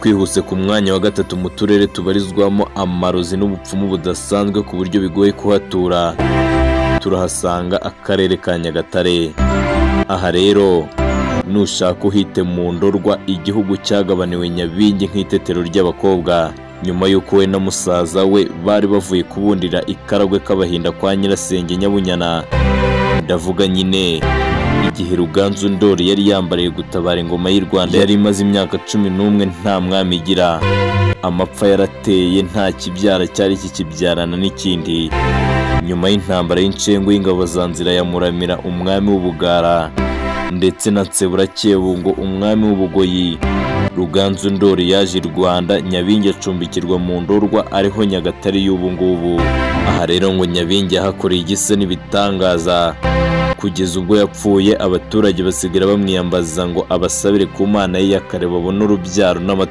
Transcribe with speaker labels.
Speaker 1: Twihuse ku mwanya wa gatatu mu turere tubarizwamo amarozi n'ubupfumu budasanzwe ku buryo bigoye kuhatura, turahasanga akarere ka Nyagatare. Aha rero nushaka uhite mu Ndorwa, igihugu cyagabaniwe Nyabingi nk'itetero ry'abakobwa, nyuma y'uko we na musaza we bari bavuye kubundira ikaragwe k'abahinda kwa nyirasenge Nyabunyana. Ndavuga nyine igihe Ruganzu Ndori yari yambariye gutabara ingoma y'u Rwanda yari imaze imyaka 11 nta mwami igira. Amapfa yarateye, nta kibyara cyari kikibyarana n'ikindi. Nyuma y'intambara y'incengu y'ingabo za Nzira ya Muramira umwami w'Ubugara ndetse na Nsebura Kebungo umwami w'Ubugoyi, Ruganzu Ndori yaje i Rwanda, Nyabingi acumbikirwa mu Ndorwa ariho Nyagatare y'ubu ngubu. Aha rero ngo Nyabingi yahakoreye igisa n'ibitangaza kugeza ubwo yapfuye, abaturage basigara bamwiyambaza ngo abasabire ku Mana ye ya kare babone urubyaro n'amatungo.